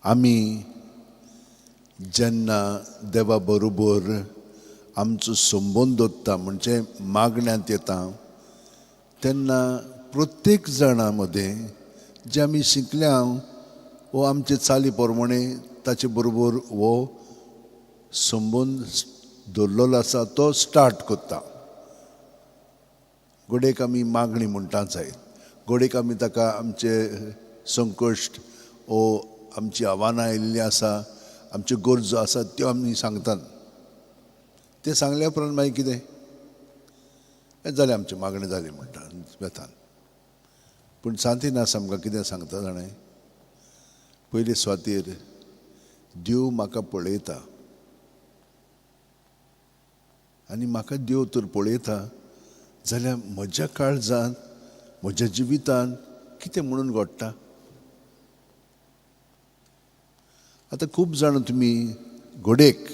आमी जेन्ना देवा बरोबर आमचो संबंद दवरता, म्हणजे मागण्यांत येता, तेन्ना प्रत्येक जाणा मदें जें आमी शिकल्या वो आमचे चाली प्रमाणे ताचे बरोबर हो संबंद दवरलेलो आसा तो स्टार्ट करता. घडयेक आमी मागणी म्हणटा जायत, घडयेक आमी ताका आमचे संकश्ट वो आमची आव्हानां आयिल्लीं आसा, आमच्यो गरजो आसा त्यो आमी सांगतात. तें सांगल्या उपरांत मागीर कितें हें जालें, आमचें मागणें जालें म्हणटा वेतात. पूण सांतिनास आमकां कितें सांगता जाणें, पयले सुवातेर देव म्हाका पळयता आनी म्हाका देव तर पळयता जाल्यार म्हज्या काळजांत म्हज्या जिवितांत कितें म्हणून घडटा. आतां खूब जाणां तुमी घडयेक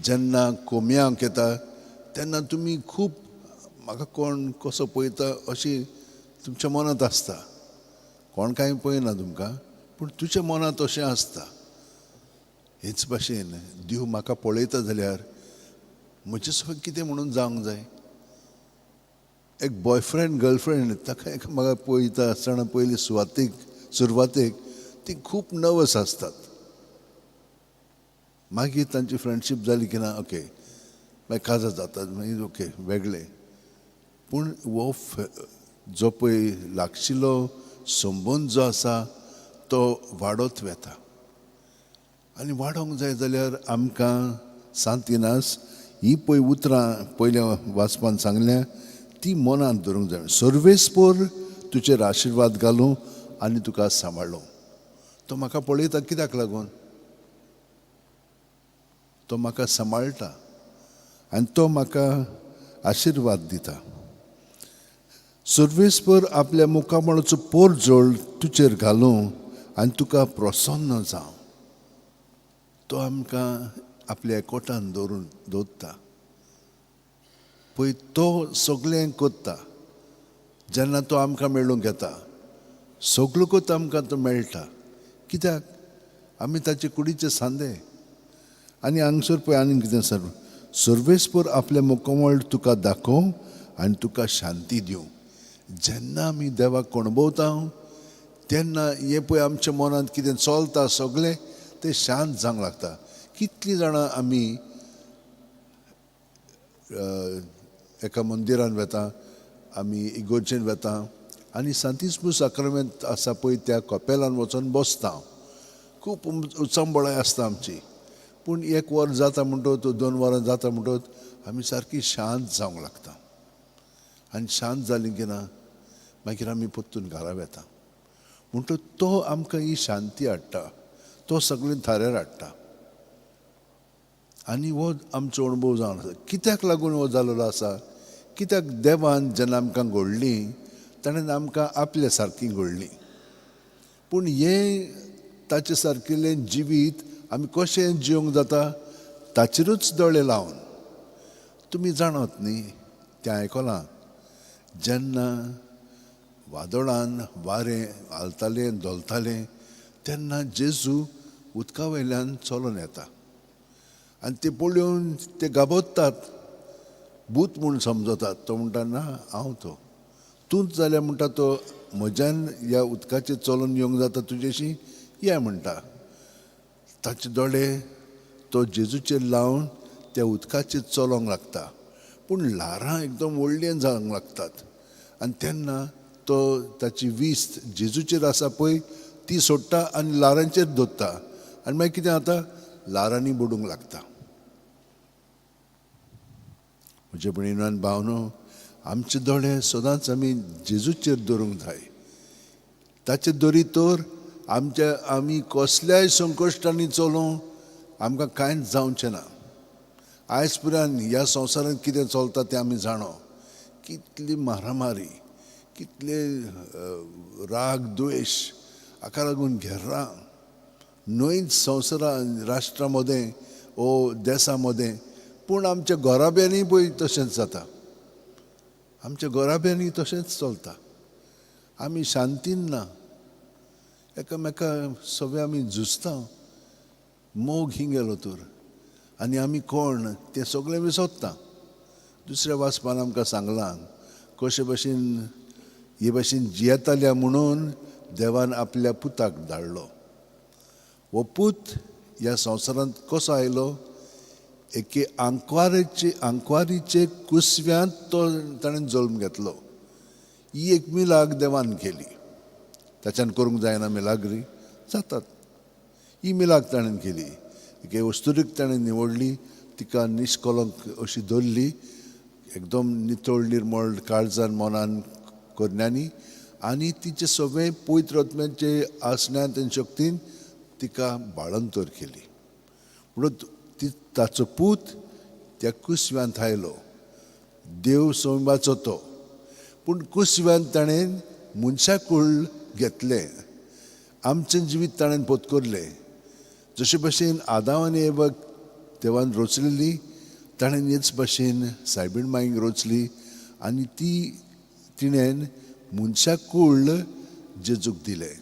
जेन्ना कोमयांक येता तेन्ना तुमी खूब म्हाका कोण कसो पळयता अशी तुमच्या मनांत आसता. कोण कांय पळयना तुमकां, पूण तुज्या मनांत अशें आसता. हेच भाशेन देव म्हाका पळयता जाल्यार म्हजें सगळें कितें म्हणून जावंक जाय. एक बॉयफ्रेंड गर्लफ्रेंड ताका एकामेका पळयता आसतना पयली सुरवातेक ती खूब नर्वस आसतात. मागीर तांची फ्रेंडशीप जाली की ना, ओके, मागीर काजार जातात, मागीर ओके वेगळे. पूण हो जो पळय लागशिल्लो संबंद जो आसा तो वाडत वता. आनी वाडोवंक जाय जाल्यार आमकां सांतिनास ही पळय उतरां पयल्या वाचपान सांगल्या ती मनांत धरूंक जाय. सर्वेस्पोर तुजेर आशिर्वाद घालूं आनी तुका सांबाळूं. तो म्हाका पळयता कित्याक लागून? तो म्हाका सांबाळटा आनी तो म्हाका आशिर्वाद दिता. सर्वेस्पर आपल्या मुखामळाचो पोरजोळ तुजेर घालूं आनी तुका प्रसन्न जावं. तो आमकां आपल्या एकवटान दवरून दवरता. पळय तो सगळें करता. जेन्ना तो आमकां मेळूंक येता सगळो करता, आमकां तो मेळटा. कित्याक? आमी ताचे कुडीचे सांदे. आनी हांगसर पळय आनी कितें सर, सर्वेस्पर आपल्या मुखामळ तुका दाखोवं आनी तुका शांती दिवं. जेन्ना आमी देवाक अणभवता तेन्ना हें पळय आमच्या मनांत कितें चलता सगळें तें शांत जावंक लागता. कितलीं जाणां आमी एका मंदिरान वता, आमी इगोर्जेन वता आनी सांतिस्मू साक्रामेंत आसा पळय त्या कपेलान वचोन बसता. खूब उचांबळाय आसता आमची. पूण एक वर जाता म्हणटकच, 2 वरां जाता म्हणटकच आमी सारकी शांत जावंक लागता. आनी शांत जाली की ना मागीर आमी परतून घरा वता. म्हणटकच तो आमकां ही शांती हाडटा, तो सगळें थाऱ्यार हाडटा. आनी हो आमचो अणभव जावन आसा. कित्याक लागून हो जाल्लो आसा? कित्याक देवान जेन्ना आमकां घडलीं ताणें आमकां आपल्या सारकीं घडलीं. पूण हें ताचे सारकिल्लें जिवीत आमी कशें जिवंक जाता ताचेरूच दोळे लावन. तुमी जाणात न्ही, तें आयकलां, जेन्ना वादळान वारें हालतालें धोलतालें तेन्ना जेजू उदका वयल्यान चलोन येता आनी ते पळोवन ते गाबोत्तात, भूत म्हूण समजतात. तो म्हणटा ना हांव तो, तूंच जाल्यार म्हणटा तो म्हज्यान ह्या उदकाचेर चलोन येवंक जाता तुजेशी, ये म्हणटा. ताचे दोळे तो जेजूचेर लावन त्या उदकाचेर चलोंक लागता. पूण ल्हारां एकदम व्हडलीं जावंक लागतात आनी तेन्ना तो ताची वीस जेजूचेर आसा पळय ती सोडटा आनी ल्हारांचेर दवरता. आनी मागीर कितें जाता, ल्हारांनी बुडूंक लागता. म्हजे भयणीन भावनो, आमचे दोळे सदांच आमी जेजूचेर दवरूंक जाय. ताचे दरी तर आमच्या आमी कसल्याय संकश्टांनी चलोवं आमकां कांयच जावचें ना. आयज पर्यंत ह्या संवसारांत कितें चलता तें आमी जाणो. कितली मारामारी, कितले राग द्वेश, हाका लागून घेरां न्हय संवसारा राष्ट्रा मदें ओ देसा मदें, पूण आमच्या घराब्यांनी पळय तशेंच जाता. आमच्या घराब्यांनी तशेंच चलता. आमी शांतीन ना. एकामेका सगळे आमी झुजता, मोग ही गेलो तर आनी आमी कोण तें सगळें विसरता. दुसऱ्या वाचपान आमकां सांगलां कशे भशेन हे भशेन जियेताल्या म्हणून देवान आपल्या पुताक धाडलो. हो पूत ह्या संवसारांत कसो आयलो? एके आंकवारीचे कुसव्यांत तो ताणें जल्म घेतलो. ही एक मिलाग देवान केली. ताच्यान करूंक जायना मिलाग्री जातात. ही मिलाग ताणें केली. एके वस्तुरीक ताणें निवडली, तिका निश्कलंक अशी धरली, एकदम नितळ निर्मळ काळजान मनान करण्यांनी, आनी तिचे सगळे पवित्र आत्म्याचे आसण्यांत आनी शक्तीन तिका बाळंतर केली. म्हणून ती ताचो पूत त्या कुसव्यांत आयलो. देव सैमाचो तो, पूण कुसव्यांत ताणें मनशाकूळ घेतलें, आमचें जिवीत ताणें पोतकोरलें. जशे भशेन आदांव आनी एवाक देवान रचलेली, ताणें हेच भशेन सायबीण माईक रचली आनी ती तिणें मनशाकूळ जेजूक दिलें.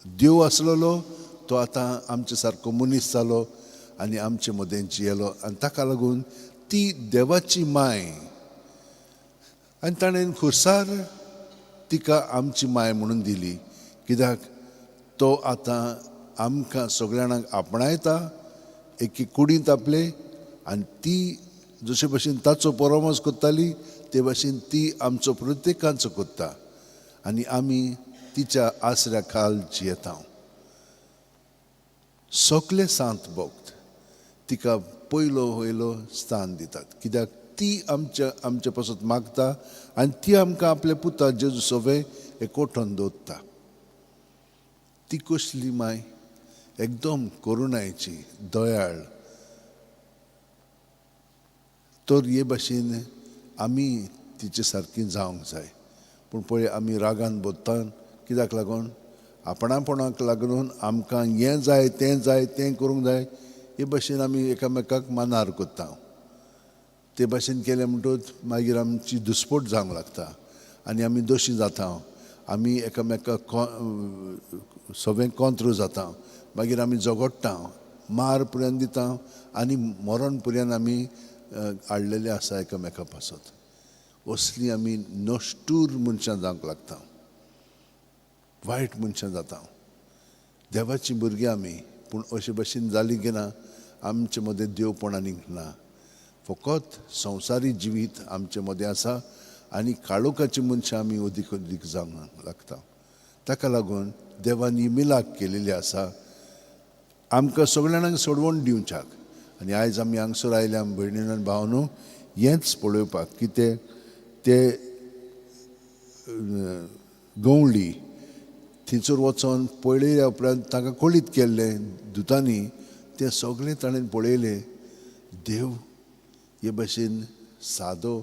देव आसलेलो तो आतां आमचे सारको मनीस जालो आनी आमचे मदें जियेलो आनी ताका लागून ती देवाची माय आनी ताणें खुरसार तिका आमची माय म्हणून दिली. कित्याक तो आतां आमकां सगळ्या जाणांक आपणायता एके कुडींत आपले, आनी ती जशे भशेन ताचो परामर्श करताली ते भशेन ती आमचो प्रत्येकांचो करता आनी आमी तिच्या आसऱ्या खाल जियेता. सगळे सांत भक्त तिका पयलो वयलो स्थान दितात, कित्याक ती आमच्या आमचे पासत मागता आनी ती आमकां आपल्या पुता जेजू सवे एकवटून दवरता. ती कसली माय? एकदम करुणायची, दयाळ. तर हे भाशेन आमी तिचे सारकी जावंक जाय. पूण पळय आमी रागान बोत्ता कित्याक लागून? आपणापणाक लागून आमकां हें जाय तें जाय तें करूंक जाय हे भाशेन आमी एकामेकाक मानार करता. ते भाशेन केलें म्हणटकच मागीर आमची दुस्पोट जावंक लागता आनी आमी दोशी जाता, आमी एकामेकाक सगळें कोंत्र जाता, मागीर आमी झगडटा, मार पर्यंत दिता आनी मरण पर्यंत आमी हाडलेलें आसा एकामेका पासत. असली आमी नश्टूर मनशां जावंक लागता, वायट मनशां जाता. देवाचीं भुरगीं आमी, पूण अशे भशेन जालीं की ना आमचे मदें देवपण आनीक ना. फकत संवसारी जिवीत आमचे मदें आसा आनी काळोखाची मनशां आमी अदीक अदीक जावंक लागता. ताका लागून देवान ही मिलाग केलेली आसा आमकां सगळ्या जाणांक सोडवण दिवच्याक. आनी आयज आमी हांगसर आयल्या भयणीन आनी भावानू हेंच पळोवपाक की ते ते गवळी थंयसर वचोन पळयल्या उपरांत तांकां कळीत केल्लें दुतांनी, तें सगळें ताणें पळयलें. देव हे भाशेन सादो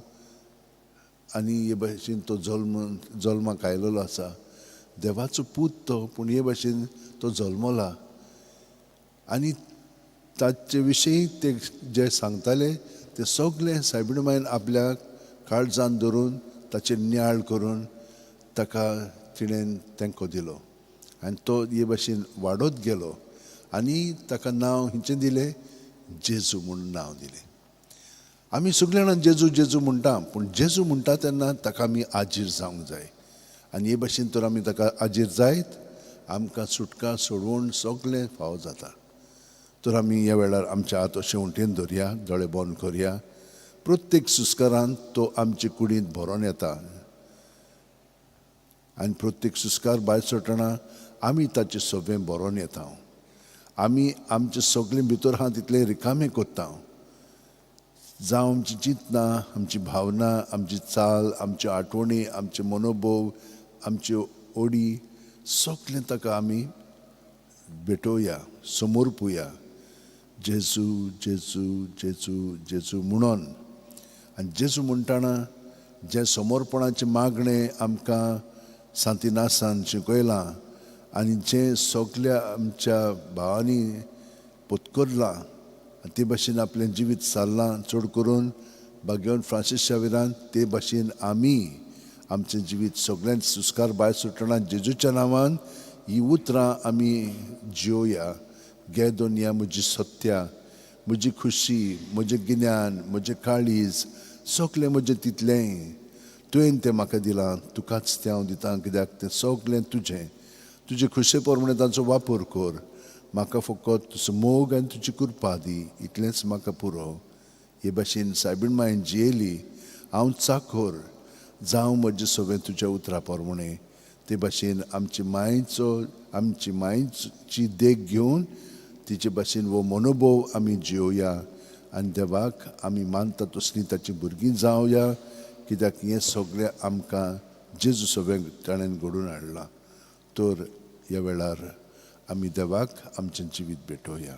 आनी हे भाशेन तो जल्माक आयलेलो आसा. देवाचो पूत तो, पूण हे भाशेन तो जल्मला आनी ताचे विशीं ते जे सांगताले ते सगळे सायबीण मायन आपल्या काळजान धरून ताचेर नियाळ करून ताका तिणें तेंको दिलो आनी तो हे भाशेन वाडत गेलो आनी ताका नांव हिचें दिलें, जेजू म्हूण नांव दिलें. आमी सगळ्या जाणां जेजू जेजू म्हणटा, पूण जेजू म्हणटा तेन्ना ताका आमी आजीर जावंक जाय आनी हे भाशेन तर आमी ताका आजीर जायत आमकां सुटका सोडवण सगळें फावो जाता. तर आमी ह्या वेळार आमच्या हात अशें उंटेन धरया, दोळे बंद करया. प्रत्येक सुस्कारान तो आमचे कुडींत भरोन येता आनी प्रत्येक सुस्कार भायर सरतना आमी ताचे सगळें भरोन येता. आमी आमचे सगळें भितर आहा तितलें रिकामें करता. जावं आमची चिंतना, आमची भावना, आमची चाल, आमच्यो आठवणी, आमचे मनोभोव, आमच्यो ओडी सगळें ताका आमी भेटोवया, समर्पुया. जेजू जेजू जेजू जेजू म्हणून. आनी जेजू म्हणटना जें समर्पणाचें मागणें आमकां सांतिनासान शिकयलां आनी जें सगल्या आमच्या भावांनी पोतकरलां आनी ते भाशेन आपलें जिवीत सारलां, चड करून भाग्यवंत फ्रांसीस शाविरान, ते भाशेन आमी आमचें जिवीत सगळ्यांत सुस्कार भायर सुटना जेजूच्या नांवान ही उतरां आमी जियोया. घे धनया म्हजी सत्या, म्हजी खुशी, म्हजें गिन्यान, म्हजें काळीज, सगलें म्हजें तितलेंय तुवें तें म्हाका दिलां, तुकाच तें हांव दितां, कित्याक तें सगलें तुजें. तुजे खुशे प्रमाणे तांचो वापर कर. म्हाका फकत तुजो मोग आनी तुजी कृपा दी, इतलेंच म्हाका पुरो. हे भाशेन सायबीण मायन जियेली. हांव चाखोर जावं म्हजें सगळें तुज्या उतरा प्रमाणे. ते भाशेन आमची मायचो, आमची मायची देख घेवन तिचे भाशेन हो मनोभोव आमी जियोया आनी देवाक आमी मानता तसलीं ताचीं भुरगीं जावया, कित्याक हें सगळें आमकां जेजू सगळें ताणें घडोवन हाडलां. तर ह्या वेळार आमी देवाक आमचें जिवीत भेटोवया.